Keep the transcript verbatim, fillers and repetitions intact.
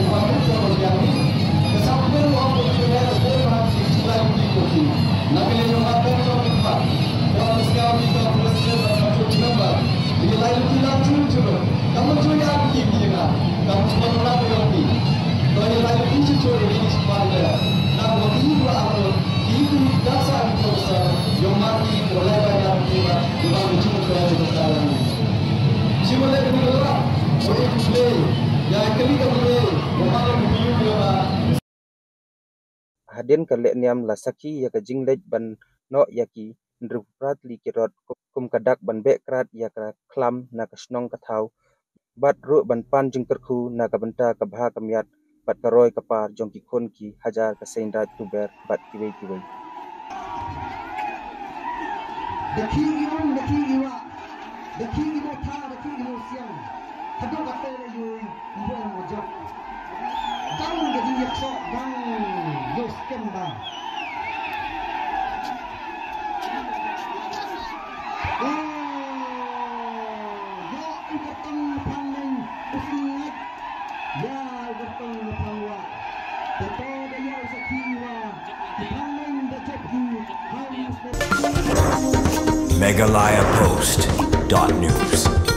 u ba mut ka ba biang ni. Ka sap pynlong ko ki pynlong ko ki pynlong ko ki. Na ka liang jong ka pynlong ko ki pynlong. Ko ba sngewbha ki ka president bad ka member. Ki lai ki la chun chun. Ka mut ju ya ki ki ya. Ka mut ju la ko ki. Ko ya lai ki chun chun ki ki pynlong. Na ko ki ba ko ki ki ka sa ko sa. Yo ma ki ko lai ba ya ki ba. Ki ba ki chun ko ya ko sa. Shi ma le ki ba. Ko ki play. Ya ki ka play. Ko ma ko ki ba. Hadien ka lehniam la sakhi ïa ka jingleit ban noh ïa ki, hynriewphew phra tylli ki rot kum ka dak ban beh krad ïa ka khlam na ka shnong ka thaw bad ruh ban pan jingkyrkhu na ka bynta ka bha ka miat bad ka roi ka par jong ki khun ki hajar ka Seiñ Raij Tuber bad kiwei kiwei. Da khih ki um, da khih ki wah, da khih ki botha, da khih ki bosiang. Haduh katte la ïohi, mbo em jop. Dang ka jingïaksoh, dang ïoh skhem ba. Oh, ïoh u kyrtong phang neng, u sngat. Ïa u kyrtong phang wah. Tato da ïa u sakhi wa. Phang neng da jop ïa u. Meghalaya Post dot news.